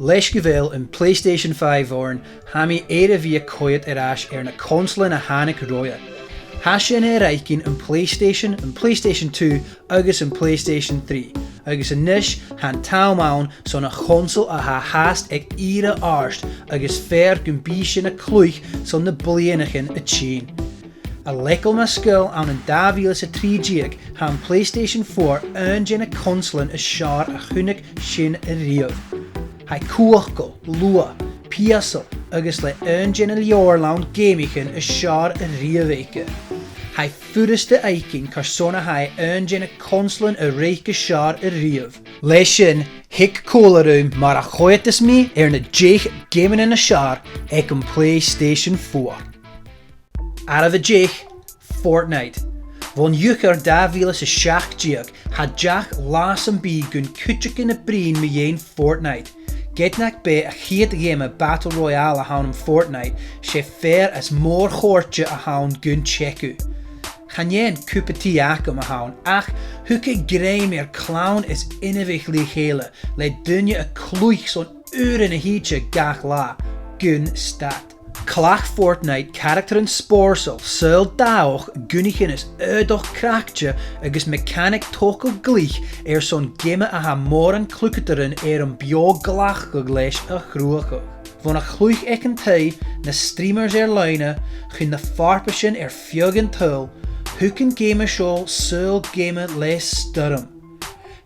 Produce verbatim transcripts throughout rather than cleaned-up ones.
Leis gu bheil am PlayStation five oirnn, tha mi air a bhith a' coimhead air ais air na consoilean a thàinig roimhe. Tha sin air fhaicinn am PlayStation, am PlayStation two agus am PlayStation three, agus a-nis tha an t-àm ann son a' chonsole a tha fhathast ag ìre àrd agus fear gum bi sinn a' cluich son na bliadhnaichean a' tighinn. A leagail mar sgeul ann an dà mhìle 's a trì deug, tha am PlayStation four aon de na consoilean as fheàrr a chunnaic sinn a-riamh. Tha i cumhachdail, luath, pìosail agus le aon de na leabharlannan geamaichean as fheàrr a-riamh aice. Tha e furasta fhaicinn carson a tha e aon de na consoilean a reic as fheàrr a-riamh. Leis sin, thig còmhla rium mar a choimheadas mi air na deich geamannan as fheàrr aig am PlayStation four. Àireamh a deich, Fortnite. Bhon iuchair dà mhìle 's a seachd deug, tha deagh latha sam bith gun cuideigin a' bruidhinn mu dheidhinn Fortnite. Ged nach b' e a' chiad gheama Battle Royale a th' ann am Fortnite, 's e fear as mòr-chòrdte a th' ann gun teagamh. Chan e an cupa tì agam a th' ann, ach thug e grèim air clann is inbhich ri chèile, le daoine a' cluich son uairean a thìde gach latha, gun stad. Chleachd Fortnite caractaran spòrsail, saoghal dathach, gunnaichean is aodach craicte agus meacanaic togail glic airson geama a tha mòran cluicheadairean air am beò glacadh leis a chruthachadh. Bhon a' chluich aig an taigh, na streamers air-loidhne, chun na farpaisean air feadh an t-saoghail, thug an geama seo saoghal geama le stoirm.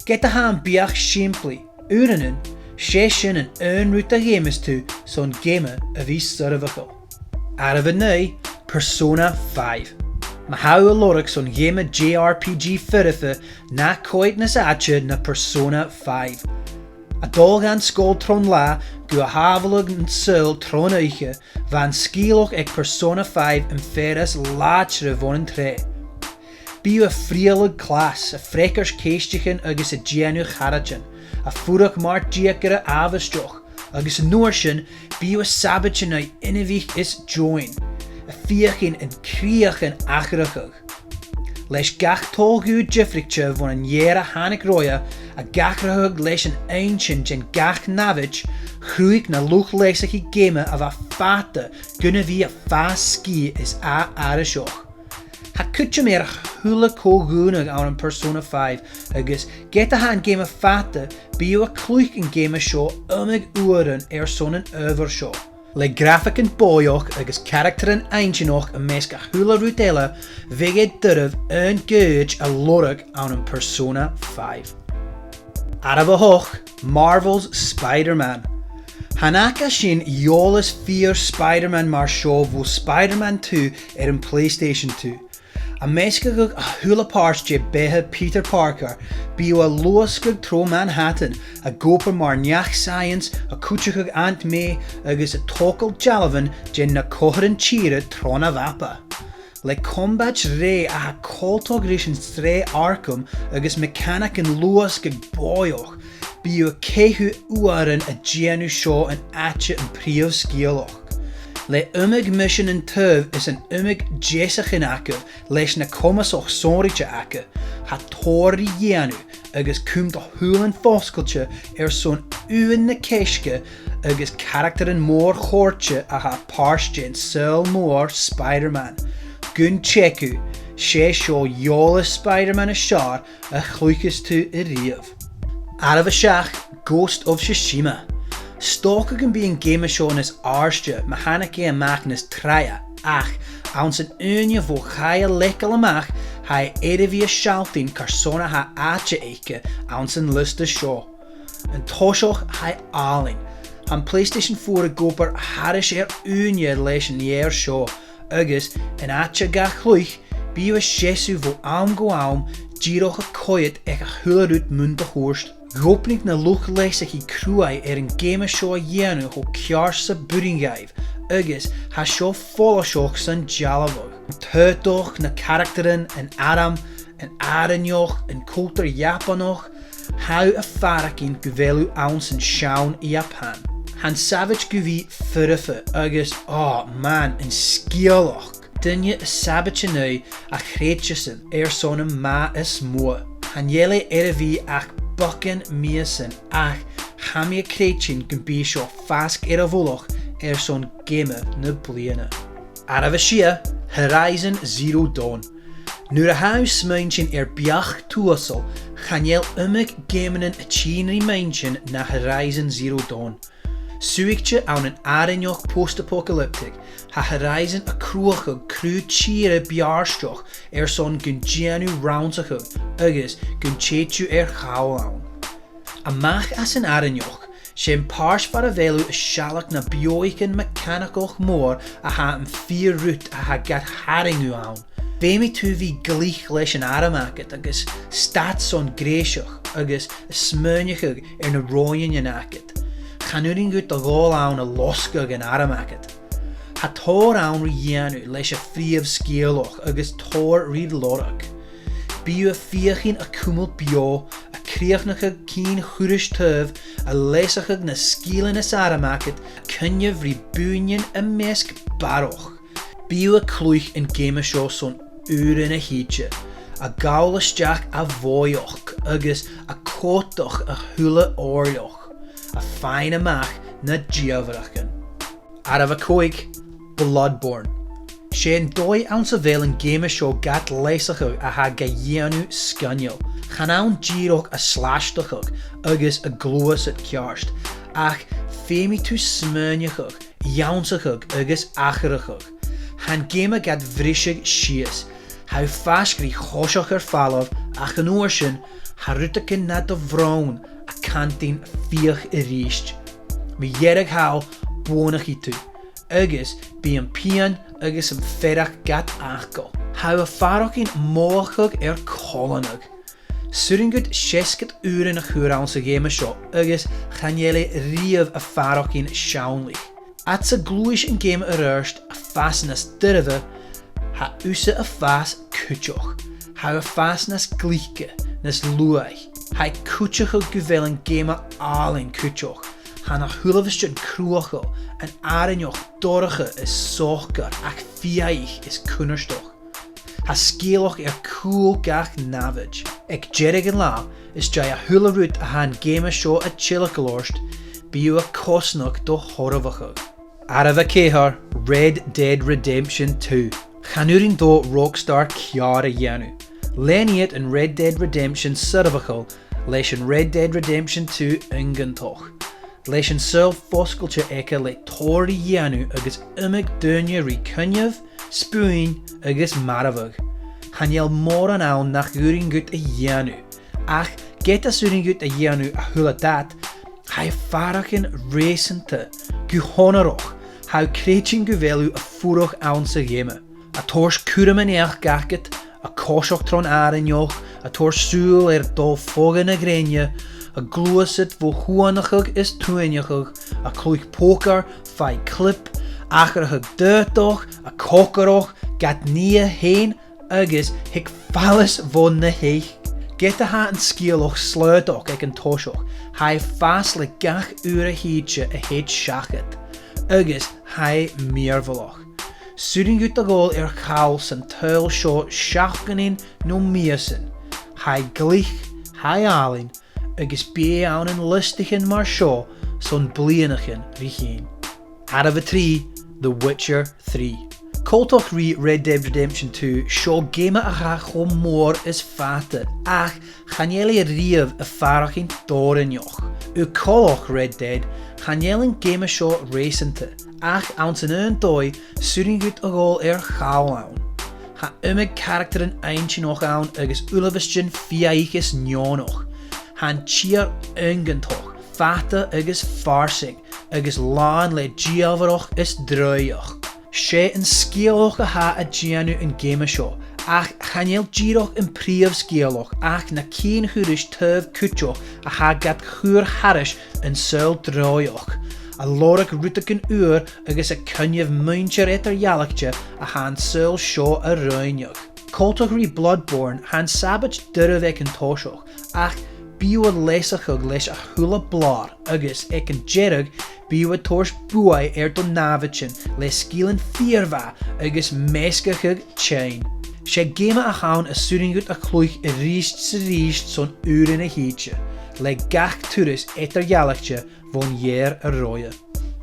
Ged a tha am beachd sìmplidh, uaireannan, 's e sin an aon rud a dh'fheumas tu son geama a bhith soirbheachail. Àireamh a naoi, Persona five. Ma tha thu a' lorg son gheama J R P G foirfe, na coimhead nas fhaide na Persona five. A' dol dhan sgoil tron latha gu a shàbhaladh an saoghal tron oidhche, bha an sgeulachd aig Persona five am fear as làidire bhon an t-sreath. Bidh thu a' frithealadh clas, a' freagairt cheisteachan agus a' dèanamh charaidean, a' fuireach mar deugaire àbhaisteach, agus an uair sin, bidh thu a' sabaid an aghaidh inbhich is deòin, a' feuchainn an crìoch a atharrachadh. Leis gach togalach diofraichte bhon an fhear a thàinig roimhe, ag atharrachadh leis an inntinn den gach nàmhaid, chruthaich na luchd-leasachaidh geama a bha fada gun a bhith a' fàs sgìth is a-, aithriseach. Tha cuideam air a h-uile co-dhùnadh ann am Persona five, agus ged a tha an geama fada, bidh thu a' cluich an geama seo iomadh uairean airson an adhbhar seo. Le grafaigean bòidheach agus caractaran inntinneach am measg a h-uile rud eile, bhiodh e doirbh aon ghoid a lorg ann am Persona five. Àireamh a h-ochd, Marvel's Spider-Man. Chan fhaca sinn eòlas fìor Spider-Man mar seo bho Spider-Man two air am PlayStation two. Am measgachadh a h-uile pàirt de bheatha Peter Parker, bidh thu a' luasgadh tro Manhattan, ag obair mar neach-saidheans, a' cuideachadh Aunt May agus a' togail dealbhan de na comharran tìre tron a' mhapa. Le combat rèidh a tha coltach ris an t-sreath Arkham agus meacanaigean luasgaidh bòidheach, bidh thu a' caitheamh uairean a' dèanamh seo an àite am prìomh sgeulachd. Le iomadh misean an taobh is an iomadh deasachadh aca leis na comasaichean sònraichte aca, tha tòrr ri dhèanamh agus cùm do shùilean fosgailte airson uain na ceasge agus caractaran mòr-chòrdte a tha pàirt den saoghal mòr Spider-Man. Gun teagamh, 's e seo eòlas Spider-Man as fheàrr a chluicheas tu a-riamh. Àireamh a seachd, Ghost of Tsushima. 'S dòcha gum bi an geama seo nas àirde ma thàinig e a-mach nas tràithe, ach anns an ùine bho chaidh a leagail a-mach, tha e air a bhith a' sealltainn carson a tha àite aice anns an liosta seo. An toiseach, tha e àlainn. Tha am PlayStation four ag obair thairis air ùine leis an fhear seo, agus an àite ga chluich, bidh thu a' seasamh bho àm gu àm, dìreach a' coimhead aig a h-uile rud mun do chuairt. Dh'obraicheadh na luchd-leasachaidh cruaidh air an geama seo a dhèanamh cho ceart 's a b' urrainn dhaibh, agus tha seo follaiseach san dealbhadh. An t-aodach, na caractaran, an arm, an àrainneachd, an cultar Iapanach, tha thu a' faireachdainn gu bheil thu anns an seann Iapan. Tha an sabaid gu bhith foirfe agus, oh man, an sgeulachd. Duine a' sabaid an aghaidh a chreideasan airson am math as motha. Chan eil e air a bhith ach beagan mhìosan, ach Tha mi a' creidsinn gum bi seo faisg air a' mhullach airson geama na bliadhna. Àireamh a sia, Horizon Zero Dawn. Nuair a tha thu a' smaointinn air beachd tùsail, chan eil iomadh geamannan a' tighinn ri m' inntinn na Horizon Zero Dawn. Suidhichte ann an àrainneachd post-apocalyptic, tha Horizon a' cruthachadh cruth-tìre beartach airson gun dèan thu rannsachadh agus gun tèid thu air chall ann. A-mach às an àrainneachd, 's e am pàirt far a bheil thu a' sealg na beathaichean meacanaigeach mòr a tha am fìor rud a tha gad tharraing thu ann. Feumaidh tu bhith glic leis an arm agad agus stad son greiseag agus a' smaoineachadh air na roghainnean agad. Chan urrainn dhut a dhol ann a' losgadh an arm agad. Tha tòrr ann ri dhèanamh leis a' phrìomh sgeulachd agus tòrr ri lorg. Bidh thu a' feuchainn a chumail beò, a' crìochnachadh cinn-chùrsa taobh, a' leasachadh na sgilean is arm agad, a' coinneamh ri buidhnean am measg barrachd. Bidh thu a' cluich an geama seo son uairean a thìde, a' gabhail a-steach a' bhòidhchead agus a' còmhdach a h-uile òirleach, a' faighinn a-mach na dìomhaireachdan. Àireamh a còig, Bloodborne. 'S e an dòigh anns a bheil an geama seo gad leasachadh a tha ga dhèanamh sgoinneil. Chan ann dìreach a' slaisteadh agus a' gluasad ceart, ach feumaidh tu smaoineachadh, ionnsachadh agus atharrachadh. Tha an geama gad bhriseadh sìos. Tha thu faisg ri choiseachd air falbh, ach an uair sin, tha rudeigin nad bhròn a' cantainn feuch a-rithist. Mu dheireadh thall, buannaichidh tu, agus bidh am pian agus am fearg gad fhacal. Tha thu a' faireachdainn mothachadh air coileanadh. 'S urrainn dhut seasgad uairean a chur anns a' gheama seo agus chan eil e riamh a' faireachdainn seann leat. Fhad 's a ghluais an geama air adhart a' fàs nas doirbhe, tha thusa a' fàs cuideachd. Tha thu a' fàs nas glice, nas luaithe. Tha e cuideachail gu bheil an geama àlainn cuideachd. Tha na h-uilebheistean cruthachail, an àrainneachd dorcha is socair ach fiadhaich is cunnartach. Tha sgeulachd air cùl gach nàmhaid. Aig deireadh an latha, is dè a h-uile rud a tha an geama seo a' tilgeil ort, bidh thu a' cosnadh do shoirbheachadh. Àireamh a ceithir, Red Dead Redemption two. Chan urrainn do Rockstar ceàrr a dhèanamh. Lean iad an Red Dead Redemption soirbheachail leis an Red Dead Redemption two iongantach. Leis an saoghal fosgailte aige le tòrr ri dhèanamh agus iomadh duine ri coinneamh, spùinneadh agus marbhadh. Chan eil mòran ann nach urrainn dhut a dhèanamh. Ach ged as urrainn dhut a dhèanamh a h-uile dad, tha e a' faireachdainn reusanta, gu h-onarach. Tha thu a' creidsinn gu bheil thu a' fuireach anns a' gheama. A' toirt cuirm an each agad, a' coiseachd tron àrainneachd, a' toirt sùil air dòigh-fodha na grèine, a' gluasad bho thuathanachadh is tuathanachadh, a' cluich poker, Fight Club, atharrachadh daotach, a' còcaireachd, gad nighe fhèin, agus thig fallas bhon na h-eich. Ged a tha an sgeulachd slaodach aig an toiseach, tha e a' fàs le gach uair a thìde a thèid seachad, agus tha e mìorbhaileach. 'S urrainn dhut a dhol air chall san t-saoghal seo seachdainean no mìosan. Tha e glic, tha e àlainn, agus bidh e ann an liostaichean mar seo son bliadhnaichean ri thighinn. Àireamh a trì, The Witcher three. Coltach ri Red Dead Redemption two, seo geama a tha cho mòr is fada, ach chan eil e riamh a' faireachdainn dòrainneach. Air coltach Red Dead, chan eil an geama seo reusanta, ach anns an aon dòigh, 's urrainn dhut a dhol air chall ann. Tha iomadh caractar inntinneach ann agus uilebheistean fiadhaich is neònach. Tha an tìr iongantach, fada agus farsaing, agus làn le dìomhaireachd is draoidheachd. 'S e an sgeulachd a tha a' dèanamh an geama seo, ach chan eil dìreach am prìomh sgeulachd ach na cinn-chùrsa taobh cuideachd a tha gad chur thairis an saoghal draoidheachd, a' lorg rudeigin ùr agus a' coinneamh muinntir eadar-dhealaichte a tha an saoghal seo a' roghnachadh. Coltach ri Bloodborne, tha an sabaid doirbh aig an toiseach, ach bidh thu a' leasachadh leis a h-uile blàr agus aig an deireadh bidh thu a' toirt buaidh air do nàimhdean le sgilean fìor mhath agus measgachadh teann. 'S e geama a th' ann as urrainn dhut a chluich a-rithist 's a-rithist son uairean a thìde. le gach turas eadar-dhealaichte bhon ghear a roimhe.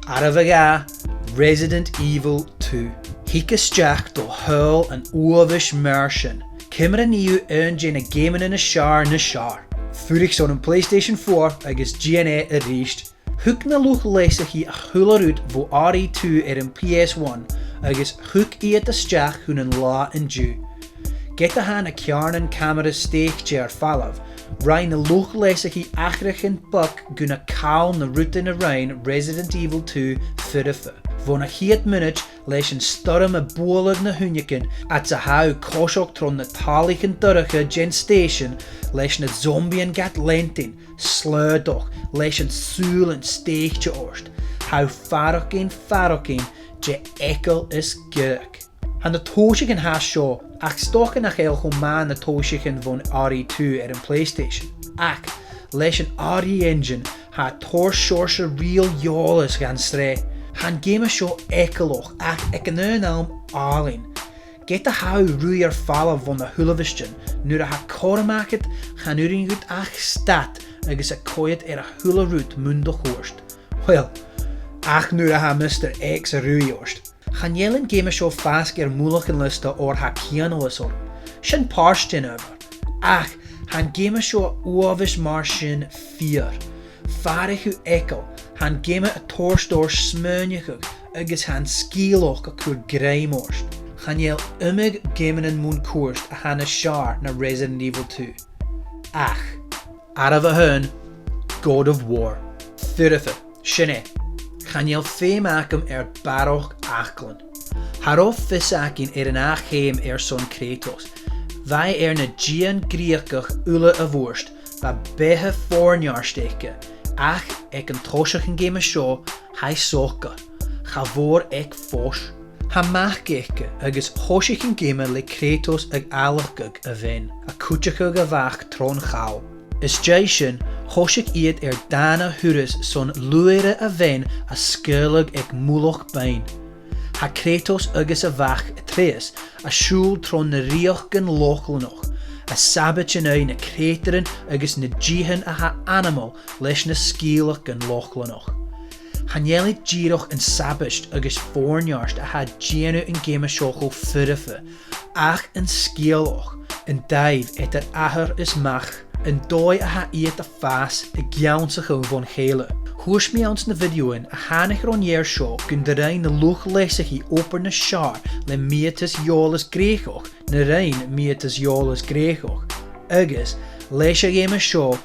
Àireamh a dhà, Resident Evil two. Thig a-steach do shaoghal an uabhais mar sin. Ciamar a nì thu aon de na geamannan as fheàrr nas fheàrr? Fuirich son am PlayStation four agus dèan e a-rithist. Thug na luchd-leasachaidh a h-uile rud bho R E two air am P S one agus thug iad a-steach chun an latha an-diugh. Ged a tha na ceàrnan camara stèidhichte air falbh, rinn na luchd-leasachaidh atharrachadh beag gun a' call na rudan a rinn Resident Evil two foirfe. Bhon a' chiad mhionaid, leis an stoirm a' bualadh na h-uinneagan, agus a tha thu a' coiseachd tro na tallaichean dorcha den stèisean, leis na zombies gad leantainn, slaodach, leis an sùilean stèidhichte ort. Tha thu faireachdainn, faireachdainn de eagal is gaoth. Tha na tòimhseachain a tha seo, ach 's dòcha nach eil cho math na tòimhseachain bhon R E two air am PlayStation. Ach, leis an R E Engine, tha e a' toirt seòrsa real eòlas dhan t-sreath. Tha an geama seo eagalach, ach aig an aon àm àlainn. Ged a tha thu a' ruith air falbh bho na h-uilebheistean, nuair a tha cothrom agad, chan urrainn dhut ach stad agus a' coimhead air a h-uile rud mun do chuairt. Uill, ach nuair a tha Mister X a' ruith ort. Chan eil an geama seo faisg air mullach an liosta oir tha cianalas orm. Sin pàirt den adhbhar. Ach, tha an geama seo uabhais mar sin fìor. Faireachdainn eagal, tha an geama a' toirt ort smaoineachadh agus tha an sgeulachd a' cur grèim ort. Chan eil iomadh geamannan mun cuairt a tha nas fheàrr na Resident Evil two. Ach, àireamh a h-aon, God of War. Foirfe, sin e. Chan eil feum agam air barrachd fhaclan. Cha robh fios againn air an ath cheum airson Kratos. Bha e air na dian-ghrìochdach uile a mhurt, bha beatha fòirneart aige, ach aig an toiseach an geama seo, tha e socair, cha mhòr aig fois. Tha mac aige agus thòisich an geama le Kratos ag adhlacadh a bhean, a' cuideachadh a mhac tron chall. Às dèidh sin, thòisich iad air dàna-thuras son luaithre a bhean a sgaoileadh aig mullach beinn. Tha Kratos agus a mhac Atreus a' siubhal tro na rìoghachdan Lochlannach, a' sabaid an aghaidh na creutairean agus na diathan a tha ainmeil leis na sgeulachdan Lochlannach. Chan eil e dìreach an sabaid agus fòirneart a tha a' dèanamh an geama seo cho foirfe, ach an sgeulachd, an dàimh eadar athair is mac, an dòigh a tha iad a' fàs ag ionnsachadh bhon chèile. Thuirt mi anns na bhidiothan a thàinig ron ear seo gun do rinn na luchd-leasachaidh obair nas fheàrr le miotas eòlas Greugach na rinn miotas eòlas Greugach, agus leis a' gheama seo,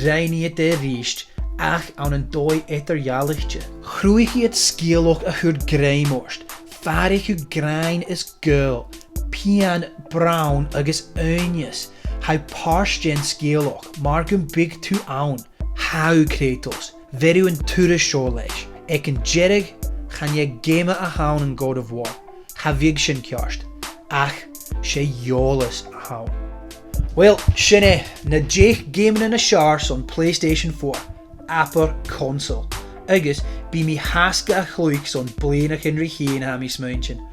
rinn iad e a-rithist, ach ann an dòigh eadar-dhealaichte. Chruthaich iad sgeulachd a chuir grèim ort, faireachdainn gràin is gaoil, pian bronn agus aoibhneas, tha thu pàirt den sgeulachd, mar gum biodh tu ann. Tha thu Kratos, bheir thu an turas seo leis. Aig an deireadh, chan e geama a th' ann an God of War. Cha bhiodh sin ceart. Ach 's e eòlas a th' ann. Uill, sin e, na deich geamannan as fheàrr son PlayStation four, abair console. Agus bidh mi fhathast ga chluich son bliadhnaichean ri thighinn, tha mi a' smaointinn.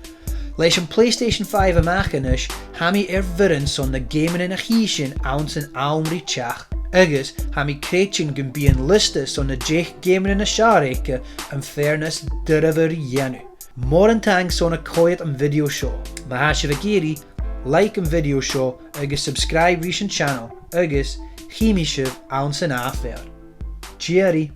Leis am PlayStation five a-mach a-nis, tha mi air bhioran son na geamannan a chì sinn anns an àm ri teachd, agus tha mi a' creidsinn gum bi an liosta son na deich geamannan as fheàrr aige am fear nas duilghe ri dhèanamh. Mòran taing son a' coimhead am video seo. Ma tha sibh ag iarraidh, like am video seo agus subscribe ris an channel, agus chì mi sibh anns an ath fhear. Tìoraidh.